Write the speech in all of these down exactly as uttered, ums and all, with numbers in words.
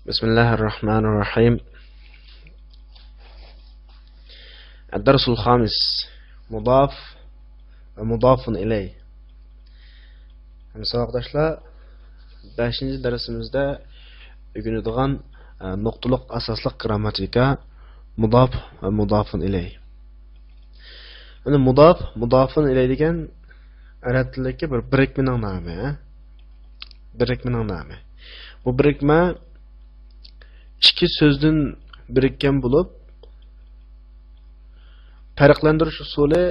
بسم الله الرحمن الرحيم. الدرس الخامس، مضاف ومضاف إليه. ھەم ساۋاقداشلار، بەشىنچى دەرسىمىزدە ئۆگىنىدىغان، ئە، نۇقتىلىق ئاساسلىق گرامماتىكا، مۇداف ۋە مۇدافۇن ئىلەي. ئەنە مۇداف، مۇدافۇن ئىلەي دېگەن ئەرەب تىلىدىكى بىر بىرىكمىنىڭ نامى، ھە؟ بىرىكمىنىڭ نامى. بۇ بىرىكمە ئىككى سۆزدىن بىرىككەن بولۇپ، پەرقلەندۈرۈش ئۇسۇلى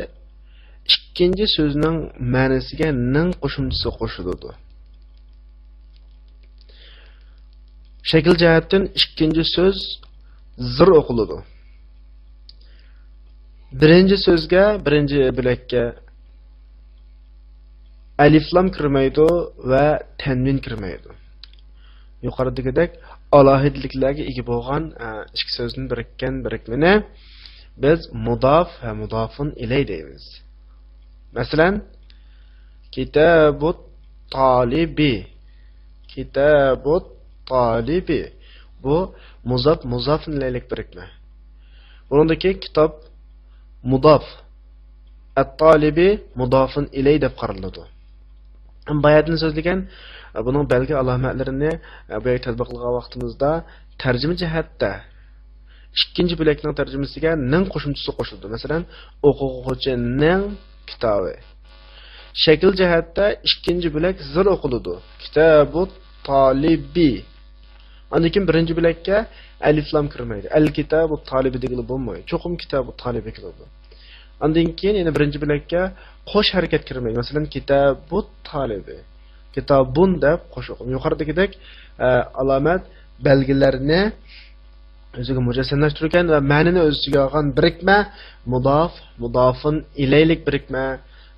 ئىككىنچى سۆزنىڭ مەنىسىگە نىڭ قوشۇمچىسى قوشۇلىدۇ. شەكىل جەھەتتىن ئىككىنچى سۆز زىر ئوقۇلىدۇ. بىرىنچى سۆزگە، بىرىنچى بۆلەككە ئەلىفلام كىرمەيدۇ ۋە تەنۋىن كىرمەيدۇ. يۇقىرىدىكىدەك ئالاھىدىلىكلەرگە ئىگە بولغان، ئە، ئىككى سۆزدىن بىرىككەن بىرىكمىنى بىز مۇداف ۋە مۇدافۇن ئىلەي دەيمىز. مەسىلەن، كىتابۇت تالىبى. كىتابۇت تالىبى. بۇ مۇزاپ، مۇزافۇن ئىلەيلىك بىرىكمە. بۇنىڭدىكى كىتاب مۇداف، ئەت-تالىبى مۇدافۇن ئىلەي دەپ قارىلىدۇ. باياتىن سۆزلىگەن، بۇنىڭ بەلگە ئالامەتلىرىنى، بۇ يەردە تەتبىقلىغان ۋاقتىمىزدا تەرجىمە جەھەتتە ئىككىنچى بۆلەكنىڭ تەرجىمىسىگە نىڭ قوشۇمچىسى قوشۇلىدۇ. مەسىلەن، ئوقۇغۇچىنىڭ كىتابى. شەكىل جەھەتتە ئىككىنچى بۆلەك زىر ئوقۇلىدۇ. كىتابۇت تالىبى. ئاندىن كېيىن بىرىنچى بۆلەككە ئەلىفلام كىرمەيدۇ. ئەل كىتابۇت تالىبى دېگىلى بولمايدۇ. چوقۇم كىتابۇت تالىبى كېلىدۇ. ئاندىن كېيىن يەنە بىرىنچى بۆلەككە قوش ھەرىكەت كىرمەيدۇ. مەسىلەن، كىتابۇت تالىبى. كىتابۇن دەپ قوش ئوقۇم. يۇقىرىدىكىدەك، ئە، ئالامەت بەلگىلەرنى ئۆزىگە مۇجەسسەملەشتۈرگەن ۋە مەنىنى ئۆز ئىچىگە ئالغان بىرىكمە مۇداف، مۇدافۇن ئىلەيلىك بىرىكمە،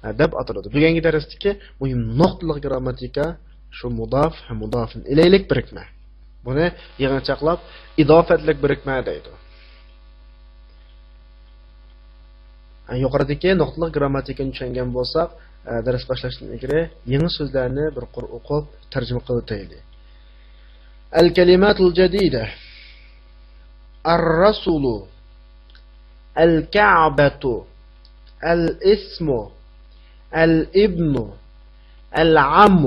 ئە، دەپ ئاتىلىدۇ. بۈگۈنكى دەرستىكى مۇھىم نۇقتىلىق گرامماتىكا شۇ مۇداف ھەم مۇدافۇن ئىلەيلىك بىرىكمە. بۇنى يېڭىچاقلاپ ئىداپەتلىك بىرىكمە دەيدۇ. يۇقىرىدىكى نۇقتىلىق گرامماتىكىنى چۈشەنگەن بولساق، دەرس باشلاشتىن ئىلگىرى يېڭى سۆزلەرنى بىر قۇر ئوقۇپ تەرجىمە قىلىۋېتەيلى. الكلمات الجديدة. الرسول، الكعبة، الاسم، الابن، العم،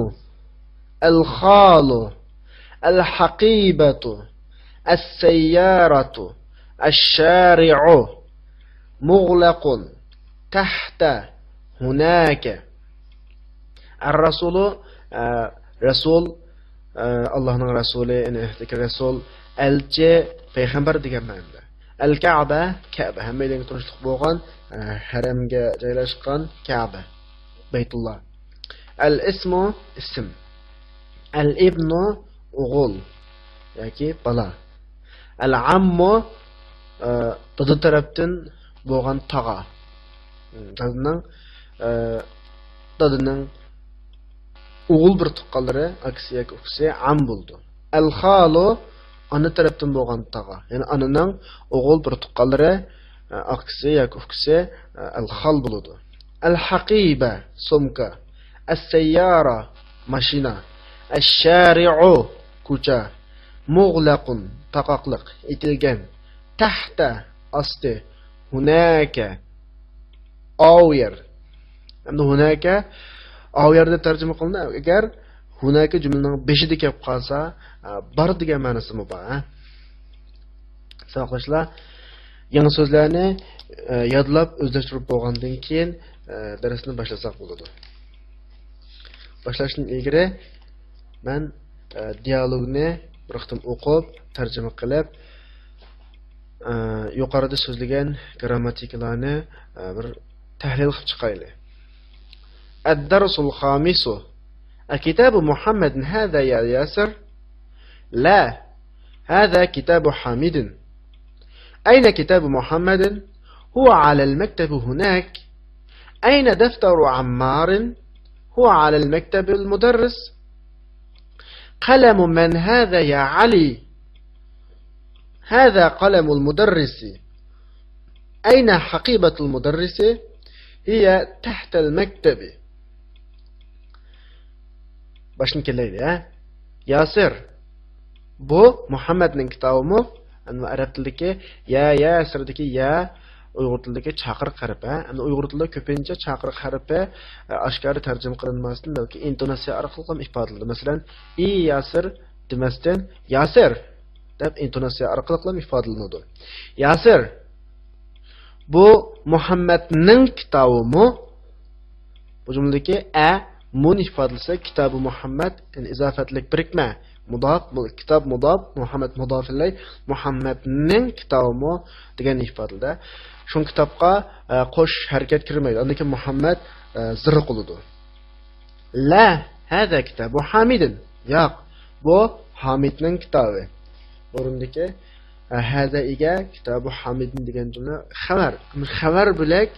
الخال، الحقيبة، السيارة، الشارع، مغلق، تحت، هناك. الرسول، ئە، رەسۇل، ئە، ئاللاھنىڭ رەسۇلى، يەنى ئەھدىكى رەسۇل، ئەلچى، پەيغەمبەر دېگەن مەنىدە. ئەل كەبە، كەبە، ھەممەيلەنگە تونۇشلۇق بولغان، ئە، ھەرەمگە جايلاشقان كەبە، بەيتۇللا. ئەل ئىسمۇ، ئىسىم. ئەل ئىبنۇ، ئوغۇل ياكى بالا. ئەل ئاممۇ، ئە، دادا تەرەپتىن بولغان تاغا. دادىنىڭ، ئە، دادىنىڭ ئوغۇل بىر تۇغقانلىرى، ئاكىسى ياكى ئۇكىسى ئام بولىدۇ. ئەل خالۇ، ئانا تەرەپتىن بولغان تاغا. يەنى ئانىنىڭ ئوغۇل بىر تۇغقانلىرى، ئە، ئاكىسى ياكى ئۇكىسى، ئە، ئەل خال بولىدۇ. ئەل ھەقىبە، سومكا. ئەس سەييارە، ماشىنا. ئەش شارىئۇ، كوچا. مۇغلەقۇن، تاقاقلىق، ئېتىلگەن. تەھتە، ئاستى. ھۇنەكە، ئاۋۇ يەر. ئەمدى ھۇنەكە ئاۋۇ يەر دەپ تەرجىمە قىلىنىدۇ. ئەگەر ھۇنەكە جۈملىنىڭ بېشىدا كەپ قالسا، ئە، بار دېگەن مەنىسىمۇ بار، ھە؟ ساۋاقداشلار، يېڭى سۆزلەرنى، ئە، يادلاپ ئۆزلەشتۈرۈپ بولغاندىن كېيىن، ئە، دەرسنى باشلىساق بولىدۇ. باشلاشتىن ئىلگىرى مەن، ئە، دىيالوگنى بىر قېتىم ئوقۇپ، تەرجىمە قىلىپ، ئە، يۇقىرىدا سۆزلىگەن گرامماتىكىلارنى، ئە، بىر تەھلىل قىلىپ چىقايلى. الدرس الخامس. أكتاب محمد هذا يا ياسر؟ لا، هذا كتاب حامد. أين كتاب محمد؟ هو على المكتب هناك. أين دفتر عمار؟ هو على المكتب المدرس. قلم من هذا يا علي؟ هذا قلم المدرس. أين حقيبة المدرس؟ هي تحت المكتب. باشتىن كېلەيلى، ھە؟ ياسىر، بۇ مۇھەممەدنىڭ كىتابىمۇ، ئەمدى ئەرەب تىلىدىكى يا، يا سىرىدىكى يا ئۇيغۇر تىلىدىكى چاقىرىق ھەرپى. ئەمدى ئۇيغۇر تىلىدا كۆپىنچە چاقىرىق ھەرپى، ئە، ئاشكارا تەرجىمە قىلىنماستىن، بەلكى ئىنتوناتسىيە ئارقىلىق ھەم ئىپادىلىنىدۇ. مەسىلەن، ئى ياسىر دېمەستىن، ياسىر دەپ ئىنتوناتسىيە ئارقىلىق ھەم ئىپادىلىنىدۇ. ياسىر. بۇ مۇھەممەدنىڭ كىتابىمۇ؟ بۇ جۈملىدىكى ئە، مۇنى ئىپادىلىسە، كىتابى مۇھەممەد، يەنى ئىزاپەتلىك بىرىكمە. مۇداپ، مۇ-، كىتاب مۇداپ، مۇھەممەد مۇداف ئىلەي، مۇھەممەدنىڭ كىتابىمۇ دېگەننى ئىپادىلىدە. شۇ كىتابقا، ئە، قوش ھەرىكەت كىرمەيدۇ. ئاندىن كېيىن مۇھەممەد، ئە، زىر قىلىدۇ. لا، هذا كتاب حامد. ياق، بۇ ھامىدنىڭ كىتابى. ئورۇندىكى، ئە، هذا ئىگە، كتاب حامد دېگەن جۈملە خەۋەر. خەۋەر بۆلەك،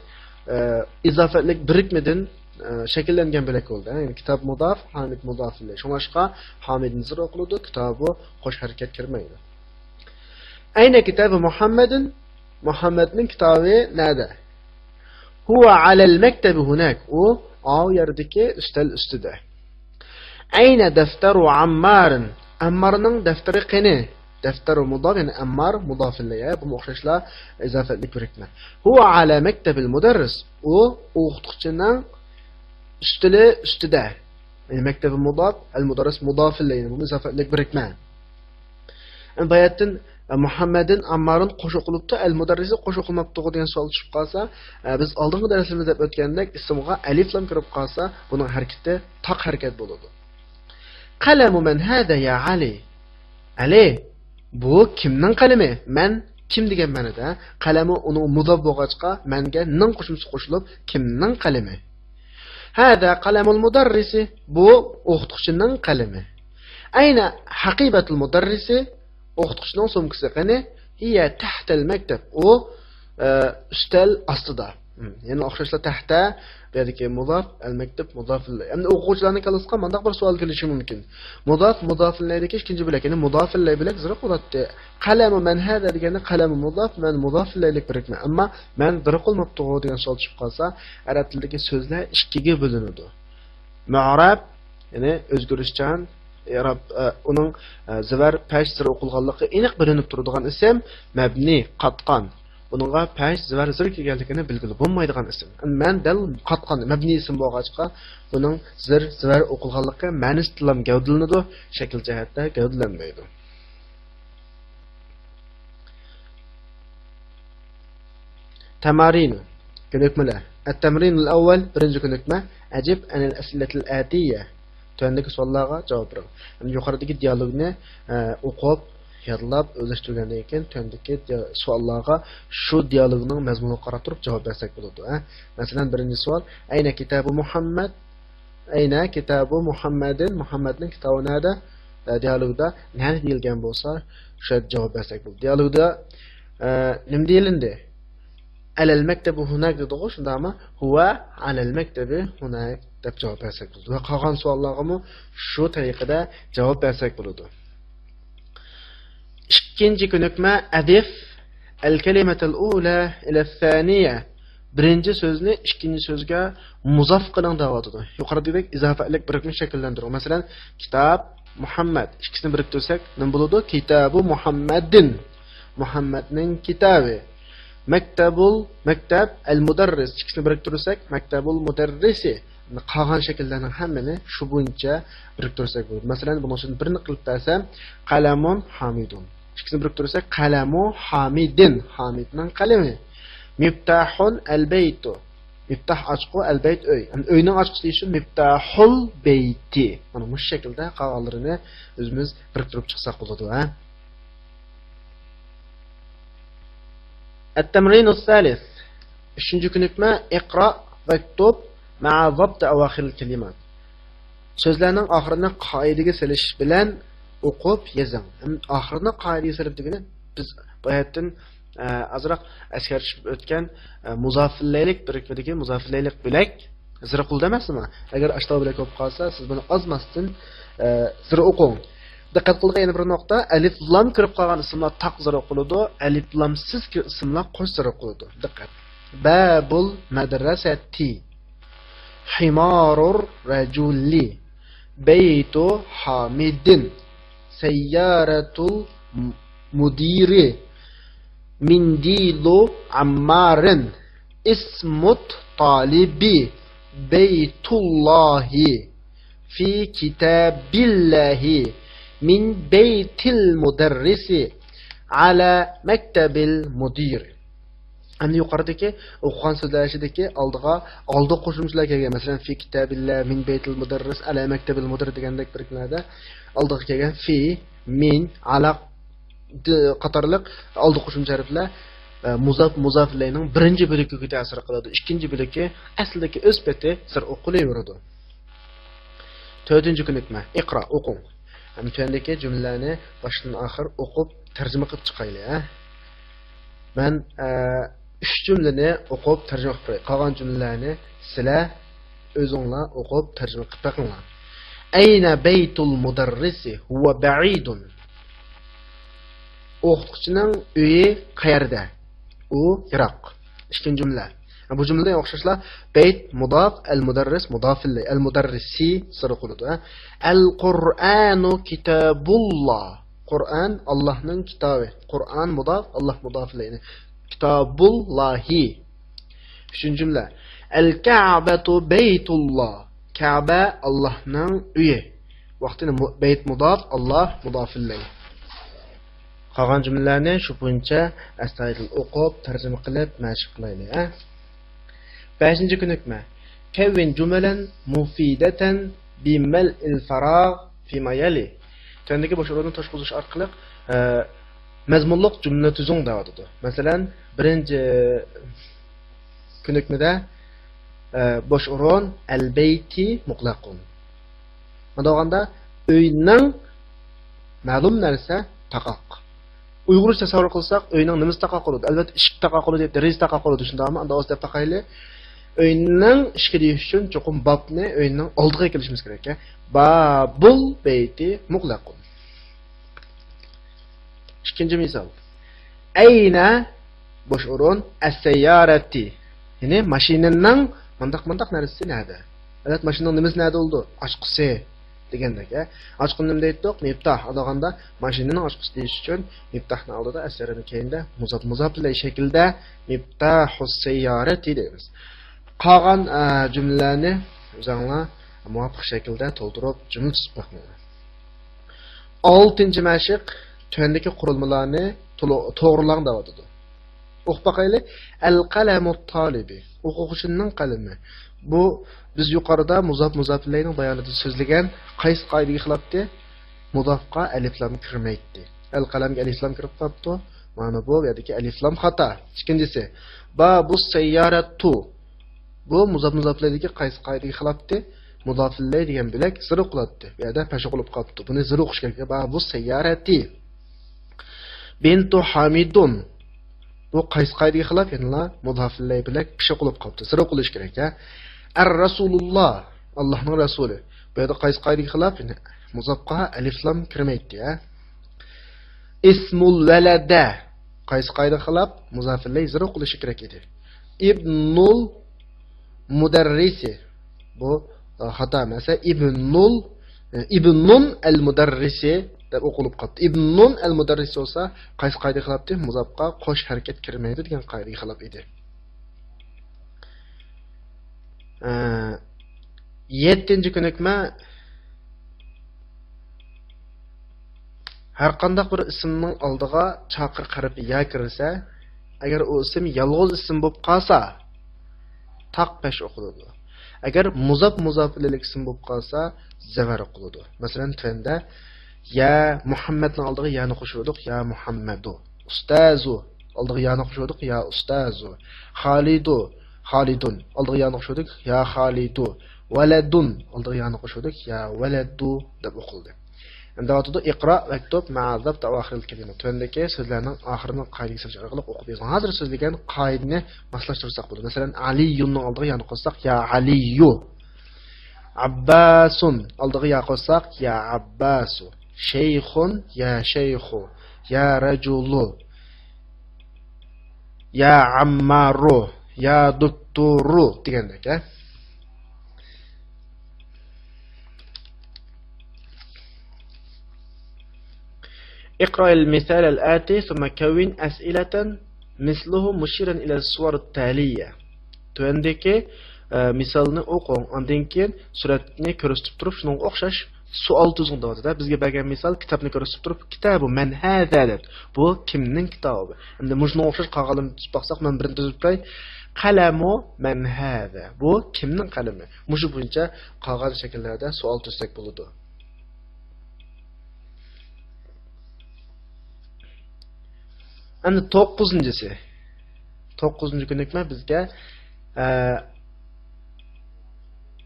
ئە، ئىزاپەتلىك بىرىكمىدىن، ئە، شەكىللەنگەن بۆلەك بولدى. يەنى كىتاب مۇداف، ھامىد مۇداف ئىلەي. شۇڭلاشقا ھامىدنى زىر قىلىدۇ، كىتابى قوش ھەرىكەت كىرمەيدۇ. أين كتاب محمد؟ مۇھەممەدنىڭ كىتابى نەدە؟ هو على المكتب هناك. ئۇ ئاۋۇ يەردىكى ئۈستەل ئۈستىدە. أين دفتر عمار؟ ئەممارنىڭ دەپتىرى قېنى؟ دەپتەر مۇداف، يەنى ئەممار مۇداف ئىلەيھى. بۇمۇ ئوخشاشلا ئىزاپەتلىك بىرىكمە. هو على مكتب المدرس. ئۇ ئوقۇتقۇچىنىڭ ئۈستىلى ئۈستىدە. يەنى مەكتەبى مۇداف، ئەل مۇدەررىس مۇداف ئىلەيھى. بۇمۇ ئىزاپەتلىك بىرىكمە. باياتتىن، ئە، مۇھەممەدىن ئاممارىن قوش ئوقۇلۇپتۇ، ئەل مۇدەررىسى قوش ئوقۇلماپتۇغۇ دېگەن سوئال چۈشۈپ قالسا، ئە، بىز ئالدىنقى دەرسلىرىمىزدە دەپ ئۆتكەندەك، ئىسىمغا ئەلىف لام كىرىپ قالسا، بۇنىڭ ھەرىكىتى تاق ھەرىكەت بولىدۇ. قەلەمۇ مەن ھەدە يا ئەلى؟ ئەلى، بۇ كىمنىڭ قەلىمى؟ مەن كىم دېگەن مەنىدە. قەلەمۇ ئۇنىڭ مۇداپ بولغاچقا، مەنگە نىڭ قوشۇمچىسى قوشۇلۇپ، كىمنىڭ قەلىمى؟ ھەدە قەلەمۇل مۇدەررىسى، بۇ ئوقۇتقۇچىنىڭ قەلىمى. ئەينە ھەقىبەتۇل مۇدەررىسى، ئوقۇتقۇچىنىڭ سومكىسى قېنى؟ ھىيە تەھتەل مەكتەب، ئۇ، ئە، ئۈستەل ئاستىدا. ھم، يەنە ئوخشاشلا تەھتە، بۇ يەردىكى مۇداف، ئەل مەكتەب مۇداف ئىلەيھ. ئەمدى ئوقۇغۇچىلارنىڭ كاللىسىغا مانداق بىر سوئال كېلىشى مۇمكىن. مۇداف، مۇداف ئىلەيھدىكى ئىككىنچى بۆلەك، يەنى مۇداف ئىلەيھ بۆلەك زىر قىلاتتى. قەلەمۇ مەن ھەدە دېگەندە قەلەمۇ مۇداف، مەن مۇداف ئىلەيھلىك بىرىكمە. ئەمما مەن زىر قىلماپتىغۇ دېگەن سوئال چۈشۈپ قالسا، ئەرەب تىلىدىكى سۆزلەر ئىككىگە بۆلۈنىدۇ. مۇئرەب، يەنى ئۆزگىرىشچان، ئېراب، ئە، ئۇنىڭ، ئە، زىۋەر، پەش، زىر ئوقۇلغانلىقى ئېنىق بىلىنىپ تۇرىدىغان ئىسىم، مەبنى، قاتقان. ئۇنىڭغا پەش، زىۋەر، زىر كىرگەنلىكىنى بىلگىلى بولمايدىغان ئىسىم. مەن دەل قاتقان، مەبنى ئىسىم بولغاچقا، بۇنىڭ زىر، زىۋەر ئوقۇلغانلىقى مەنىسىدىلا گەۋدىلىنىدۇ، شەكىل جەھەتتە گەۋدىلەنمەيدۇ. تەمارىن، كۆنۈكمىلەر. التمرين الأول، بىرىنچى كۆنۈكمە. أجب عن الأسئلة الآتية. تۆۋەندىكى سوئاللارغا جاۋاب بېرىڭ. يەنى يۇقىرىدىكى دىئالوگنى، ئە، ئوقۇپ، يادلاپ، ئۆزلەشتۈرگەندىن كېيىن تۆۋەندىكى دىئا-، سوئاللارغا شۇ دىئالوگنىڭ مەزمۇنىغا قاراپ تۇرۇپ جاۋاب بەرسەك بولىدۇ، ھە. مەسىلەن، بىرىنچى سوئال، أين كتاب محمد؟ أين كتاب محمد؟ مۇھەممەدنىڭ كىتابى نەدە؟ ئە، دىئالوگدا نەدە دېيىلگەن بولسا، شۇ يەردە جاۋاب بەرسەك بولىدۇ. دىئالوگدا، ئە، نېمە دېيىلدى؟ على المكتب هناك دېدىغۇ، شۇنداقمۇ؟ هو على المكتب هناك دەپ جاۋاب بەرسەك بولىدۇ. ۋە قالغان سوئاللارغىمۇ شۇ تەرىقىدە جاۋاب بەرسەك بولىدۇ. ئىككىنچى كۆنۈكمە، أضف الكلمة الأولى إلى الثانية. بىرىنچى سۆزنى ئىككىنچى سۆزگە مۇزاف قىلىڭ دەۋاتىدۇ. يۇقىرىدىكىدەك ئىزاپەتلىك بىرىكمە شەكىللەندۈرۈڭ. مەسىلەن، كىتاب، مۇھەممەد. ئىككىسىنى بىرىكتۈرسەك، نېمە بولىدۇ؟ كىتابۇ مۇھەممەدىن. مۇھەممەدنىڭ كىتابى. مەكتەبۇل، مەكتەب، ئەل مۇدەررىس. ئىككىسىنى بىرىكتۈرسەك، مەكتەبۇل مۇدەررىسى. قالغان شەكىللەرنىڭ ھەممىنى شۇ بويىچە بىرىكتۈرسەك بولىدۇ. مەسىلەن، بۇنىڭ ئۈچۈن بىرنى قىلىپ بەرسەم، قەلەمۇن ھامىدۇن. ئىككىسىنى بىرىكتۈرسەك، قەلەمۇ ھامىدىن، ھامىدنىڭ قەلىمى. مىفتاھۇن ئەل بەيتۇ. مىفتاھ ئاچقۇ، ئەل بەيت ئۆي. يەنى ئۆينىڭ ئاچقۇسى دېيىشى مىفتاھۇل بەيتى. مانا مۇشۇ شەكىلدە قالغانلىرىنى ئۆزىمىز بىرىكتۈرۈپ چىقساق بولىدۇ، ھە. التمرين الثالث. ئۈچىنچى كۆنۈكمە، اقرأ واكتب مع ضبط أواخر الكلمات. سۆزلەرنىڭ ئاخىرىنى قائىدىگە سېلىش بىلەن ئوقۇپ يېزىڭ. ھەم ئاخىرىنى قائىدىگە سېلىپ دېگىنى بىز باياتتىن، ئە، ئازراق ئەسكەرتىپ ئۆتكەن، ئە، مۇزاف ئىلەيلىك بىرىكمىدىكى مۇزاف ئىلەيلىك بۆلەك زىر قىلدى ئەمەسمۇ؟ ئەگەر ئاشۇنداق بۆلەك بولۇپ قالسا، سىز بۇنى ئازماستىن، ئە، زىر ئوقۇڭ. دىققەت قىلىدىغان يەنە بىر نۇقتا، ئەلىپ لام كىرىپ قالغان ئىسىملار تاق زىر قىلىدۇ، ئەلىپ لامسىز كىر-، ئىسىملار قوش زىر قىلىدۇ. دىققەت. بابۇل مەدرەسەتى. ھىمارۇر رەجۇلى. بەيتۇ ھامىدىن. سيارة المدير، منديل عمار، اسم الطالب، بيت الله، في كتاب الله، من بيت المدرس، على مكتب المدير. ئەمدى يۇقىرىدىكى ئوقۇغان سۆزلەر ئىچىدىكى ئالدىغا، ئالدى قوشۇمچىلار كەلگەن. مەسىلەن، في كتاب الله، من بيت المدرس، على مكتب المدير دېگەندەك بىر كۈنلەردە ئالدىغا كەلگەن في، من، على د-، قاتارلىق ئالدى قوشۇمچە ھەرپلەر، ئە، مۇزاپ، مۇزاپ ئىلەينىڭ بىرىنچى بۆلىكىگە تەسىر قىلىدۇ. ئىككىنچى بۆلىكى ئەسلىدىكى ئۆز پېتى سىر ئوقۇلۇۋېرىدۇ. تۆتىنچى كۆنۈكمە، ئىقرا، ئوقۇڭ. ھەم تۆۋەندىكى جۈملىلەرنى باشتىن ئاخىر ئوقۇپ تەرجىمە قىلىپ چىقايلى، ھە. مەن، ئە، ئۈچ جۈملىنى ئوقۇپ تەرجىمە قىلىپ بېرەي. قالغان جۈملىلەرنى سىلەر ئۆزۈڭلار ئوقۇپ تەرجىمە قىلىپ بېقىڭلار. أين بيت المدرس؟ هو بعيد. ئوقۇتقۇچىنىڭ ئۆيى قەيەردە؟ ئۇ يىراق. ئىككىنچى جۈملە. بۇ جۈملىدە ئوخشاشلا بيت مۇداف، المدرس مۇداف ئىلەيھ، المدرسى سىر ئوقۇلىدۇ، ھە. القرآن كتاب الله. قۇرئان ئاللاھنىڭ كىتابى. قۇرئان مۇداف، ئاللاھ مۇداف ئىلەيھ. كىتابۇللاھى. ئۈچىنچى جۈملە. الكعبة بيت الله. كەبە ئاللاھنىڭ ئۆيى. ۋاقتىدا مۇ-، بيت مۇداف، ئاللاھ مۇداف ئىلەيھ. قالغان جۈملىلەرنى شۇ بويىچە ئەستايىدىل ئوقۇپ، تەرجىمە قىلىپ، مەشىق قىلايلى، ھە؟ بەشىنچى كۆنۈكمە. كون جملا مفيدة بملء الفراغ فيما يلي. تۆۋەندىكى بوش ئورۇننى توشقۇزۇش ئارقىلىق، ئە، مەزمۇنلۇق جۈملە تۈزۈڭ دەۋاتىدۇ. مەسىلەن، بىرىنچى كۆنۈكمىدە، ئە، بوش ئورۇن، البيت مغلق. مۇنداق بولغاندا، ئۆينىڭ مەلۇم نەرسە تاقاق. ئۇيغۇرچە تەسەۋۋۇر قىلساق، ئۆينىڭ نېمىسى تاقاق بولىدۇ؟ ئەلۋەتتە، ئىشىك تاقاق بولىدۇ، دېرىزە تاقاق بولىدۇ، شۇنداقمۇ؟ ئاندىن ئاۋاز دەپ باقايلى. ئۆينىڭ ئىشىكى دېيىش ئۈچۈن چوقۇم بابنى ئۆينىڭ ئالدىغا كېلىشىمىز كېرەك، يا. بابۇل بەيتى مۇغلەقۇن. ئىككىنچى مىسال. ئەينە، بوش ئورۇن، ئەسسەييارەتى. يەنى ماشىنىنىڭ مانداق-مانداق نەرسىسى نەدە؟ ئەلۋەتتە، ماشىنىنىڭ نېمىسى نەدە بولىدۇ؟ ئاچقۇسى دېگەندەك، ھە؟ ئاچقۇنى نېمە دەيتتۇق؟ مىپتاھ. ئالغاندا ماشىنىنىڭ ئاچقۇسى دېيىش ئۈچۈن مىپتاھنىڭ ئالدىدا ئەسەرنىڭ كەينىدە مۇزاپ، مۇزاپ ئىلەيھ شەكلىدە مىپتاھۇس سەييارەتى دەيمىز. قالغان، ئە، جۈملىلەرنى ئۆزۈڭلار مۇۋاپىق شەكىلدە تولدۇرۇپ جۈملە تۈزۈپ بېقىڭلار. ئالتىنچى مەشىق، تۆۋەندىكى قۇرۇلمىلارنى تولۇ-، توغرىلاڭ دەۋاتىدۇ. ئوقۇپ باقايلى. ئەل قەلەمۇت تالىبى. ئوقۇغۇچىنىڭ قەلىمى. بۇ بىز يۇقىرىدا مۇزاپ، مۇزاپ ئىلەينىڭ بايانىدا سۆزلىگەن قايسى قائىدىگە خىلاپتى؟ مۇزاپقا ئەلىفلام كىرمەيتتى. ئەل قەلەمگە ئەلىفلام كىرىپ قاپتۇ. مانا بۇ يەردىكى ئەلىفلام خاتا. ئىككىنچىسى، بابۇس سەييارەتۇ. بۇ مۇزاپ، مۇزاپ ئىلەيدىكى قايسى قائىدىگە خىلاپتى؟ مۇزاپ ئىلەيھ دېگەن بۆلەك زىر ئوقۇلاتتى. بۇ يەردە پەش ئوقۇلۇپ قاپتۇ. بۇنى زىر ئوقۇش كېرەك. بابۇس سەييارەتى. بىنتۇ ھامىدۇن. بۇ قايسى قائىدىگە خىلاپ؟ يەنىلا مۇزاف ئىلەيھ بىلەن پىششىق بولۇپ قاپتۇ. زىر ئوقۇلۇش كېرەك، ھە؟ ئەر رەسۇلۇللا. ئاللاھنىڭ رەسۇلى. بۇ يەردە قايسى قائىدىگە خىلاپ؟ يەنى مۇزافقا ئەلىفلام كىرمەيتتى، ھە؟ ئىسمۇل ۋەلەدە. قايسى قائىدىگە خىلاپ؟ مۇزاف ئىلەيھ زىر ئوقۇلۇشى كېرەك ئىدى. ئىبنۇل مۇدەررىسى. بۇ، ئە، خاتا ئەمەس. ئىبنۇل، ئە، ئىبنۇن ئەل مۇدەررىسى دەپ ئوقۇلۇپ قاپتۇ. ئىبنۇن ئەل مۇدەررىسى بولسا، قايسى قائىدىگە خىلاپتى؟ مۇزاپقا قوش ھەرىكەت كىرمەيدۇ دېگەن قائىدىگە خىلاپ ئىدى. ئە، يەتتىنچى كۆنۈكمە. ھەرقانداق بىر ئىسىمنىڭ ئالدىغا چاقىرىق ھەرپى يا كىرسە، ئەگەر ئۇ ئىسىم يالغۇز ئىسىم بولۇپ قالسا، تاق پەش ئوقۇلىدۇ. ئەگەر مۇزاپ، مۇزاپ ئىلەيھلىك ئىسىم بولۇپ قالسا، زەۋەر ئوقۇلىدۇ. مەسىلەن، تۆۋەندە يا مۇھەممەدنىڭ ئالدىغا يانى قوشۇۋالدۇق، يا مۇھەممەدۇ. ئۇستازۇ ئالدىغا يانى قوشۇۋالدۇق، يا ئۇستازۇ. خالىدۇ، خالىدۇن ئالدىغا يانى قوشۇۋالدۇق، يا خالىدۇ. ۋەلەدۇن ئالدىغا يانى قوشۇۋالدۇق، يا ۋەلەدۇ دەپ ئوقۇلدى. ئەمدى دەۋاتىدۇ، ئىقرا ۋەكتۇب مەئە زەبت ئەۋ ئاخىرىل كەلىمە. تۆۋەندىكى سۆزلەرنىڭ ئاخىرىنى قائىدىگە سېلىش ئارقىلىق ئوقۇپ يېزىڭ. ھازىر سۆزلىگەن قائىدىنى ماسلاشتۇرساق بولىدۇ. مەسىلەن، ئەلىيۇننىڭ ئالدىغا يانى قوشساق، يا ئەلىيۇ. ئەبباسۇن ئالدىغا يا قوشساق، يا ئەبباسۇ. شەيخۇن، يا شەيخۇ. يا رەجۇلۇ. يا ئەممارۇ. يا دوكتورۇ دېگەندەك، ھە؟ اقرأ المثال الآتي ثم كون أسئلة مثله مشيرا إلى الصور التالية. تۆۋەندىكى، ئە، مىسالنى ئوقۇڭ، ئاندىن كېيىن سۈرەتنى كۆرسىتىپ تۇرۇپ، شۇنىڭغا ئوخشاش سوئال تۈزۈڭ دەۋاتىدۇ. بىزگە بەرگەن مىسال، كىتابنى كۆرسىتىپ تۇرۇپ، كىتابۇ مەن ھازا دەپ، بۇ كىمنىڭ كىتابى؟ ئەمدى مۇشۇنىڭغا ئوخشاش قالغانلىرىنى تۈزۈپ باقساق، مەن بىرنى تۈزۈپ تۇراي. قەلەمۇ مەن ھازا، بۇ كىمنىڭ قەلىمى؟ مۇشۇ بويىچە قالغان شەكىللەردە سوئال تۈزسەك بولىدۇ. ئەمدى توققۇزىنچىسى. توققۇزىنچى كۆنۈكمە بىزگە، ئە،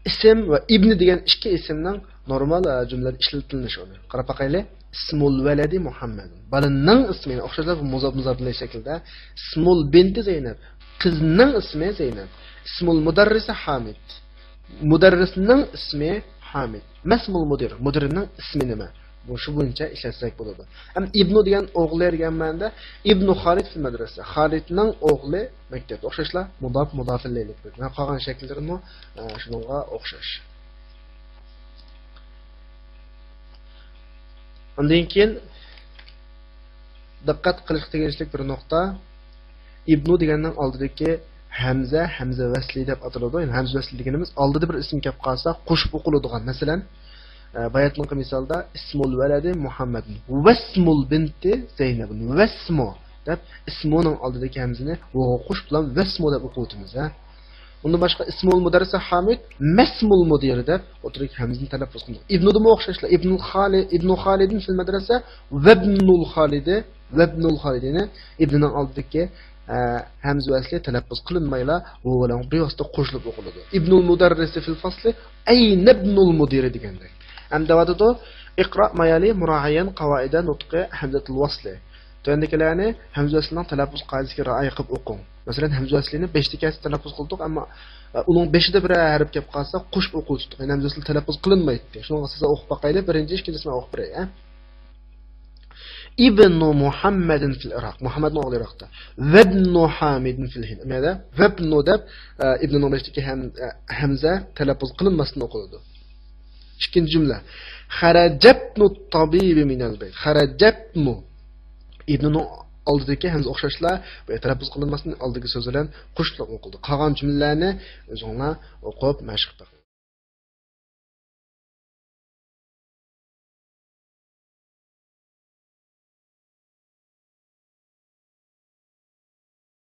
ئىسىم ۋە ئىبنى دېگەن ئىككى ئىسىمنىڭ نورمال، ئە، جۈملىلەردە ئىشلىتىلىشى ئۇنى. قاراپ باقايلى. ئىسمۇل ۋەلەدى مۇھەممەد. بالىنىڭ ئىسمى، ئوخشاشلا مۇزاپ مۇزاپ ئىلەيھى شەكلىدە. ئىسمۇل بىنتى زەينەب. قىزنىڭ ئىسمى زەينەب. ئىسمۇل مۇدەررىسى ھامىد. مۇدەررىسنىڭ ئىسمى ھامىد. مەسمۇل مۇدىر، مۇدىرنىڭ ئىسمى نېمە؟ بۇ شۇ بويىچە ئىشلەتسەك بولىدۇ. ئەمدى ئىبنۇ دېگەن ئوغلى دېگەن مەنىدە، ئىبنۇ خالىد فىل مەدرەسە، خالىدنىڭ ئوغلى مەكتەپتە. ئوخشاشلا مۇداپ، مۇداپىل ئىلەيھى. قالغان شەكىللىرىمۇ، ئە، شۇنىڭغا ئوخشاش. ئاندىن كېيىن دىققەت قىلىشقا تېگىشلىك بىر نۇقتا، ئىبنۇ دېگەننىڭ ئالدىدىكى ھەمزە، ھەمزە ۋەسلى دەپ ئاتىلىدۇ. يەنى ھەمزە ۋەسلى دېگىنىمىز ئالدىدا بىر ئىسىم كەپ قالسا قوشۇپ ئوقۇلىدىغان. مەسىلەن، ئە، باياتنىڭقى مىسالدا ئىسمۇل ۋەلەدى مۇھەممەدۇن ۋەسمۇل بىنتى زەينەبۇن. ۋەسمۇ دەپ ئىسمۇنىڭ ئالدىدىكى ھەمزىنى ۋوغا قوشۇپ بىلەن ۋەسمۇ دەپ ئوقۇۋاتىمىز، ھە. ئۇندىن باشقا ئىسمۇل مۇدەررىسى ھامىد، مەسمۇل مۇدىر دەپ ئوتتۇرىدىكى ھەمزىنى تەلەپپۇز قىلدۇق. ئىبنۇدىمۇ ئوخشاشلا، ئىبنۇل خالى-، ئىبنۇ خالىدىن فىل مەدرەسە، ۋەبنۇل خالىدى، ۋەبنۇل خالىدىنى ئىبنىنىڭ ئالدىدىكى، ئە، ھەمزە ۋەسلى تەلەپپۇز قىلىنمايلا، ۋاۋ بىلەن بىۋاسىتە قوشۇلۇپ ئوقۇلىدۇ. ئىبنۇل مۇدەررىسى فىل فەسلى، ئەينەبنۇل مۇدىرى دېگەندەك. ئەمدى دەۋاتىدۇ، ئىقرا مايالى مۇرائىيەن قاۋائىدە نۇتقى ھەمزەتۇل ۋەسلى. تۆۋەندىكىلەرنى ھەمزە ۋەسلىنىڭ تەلەپپۇز قائىدىسىگە رىئايە قىلىپ ئوقۇڭ. مەسىلەن، ھەمزە ۋەسلىنى بەشتە كەلسە تەلەپپۇز قىلدۇق، ئەمما، ئە، ئۇنىڭ بېشىدا بىرەر ھەرپ كەپ قالسا، قوشۇپ ئوقۇۋېتىپتۇق. يەنى ھەمزە ۋەسلى تەلەپپۇز قىلىنمايتتى. شۇنىڭغا سىزلەر ئوقۇپ باقايلى. بىرىنچى، ئىككىنچىسىنى ئوقۇپ بېرەي، ھە؟ ئىبنۇ مۇھەممەدىن فىل ئىراق. مۇھەممەدنىڭ ئوغلى ئىراقتا. ۋەبنۇ ھامىدىن فىل ھىند. مەدە ۋەبنۇ دەپ، ئە، ئىبنىنىڭ بېشىدىكى ھەم-، ئە، ھەمزە تەلەپپۇز قىلىنماستىن ئوقۇلىدۇ. ئىككىنچى جۈملە. خەرەجەبنۇ تابىبى مىنەل بەيت. خەرەجەبنۇ. ئىبنىنىڭ ئالدىدىكى ھەمزە ئوخشاشلا، بۇ تەلەپپۇز قىلىنماستىن ئالدىدىكى سۆز بىلەن قوشۇلۇپ ئوقۇلدى. قالغان جۈملىلەرنى ئۆزۈڭلار ئوقۇپ مەشىق قىلىڭ.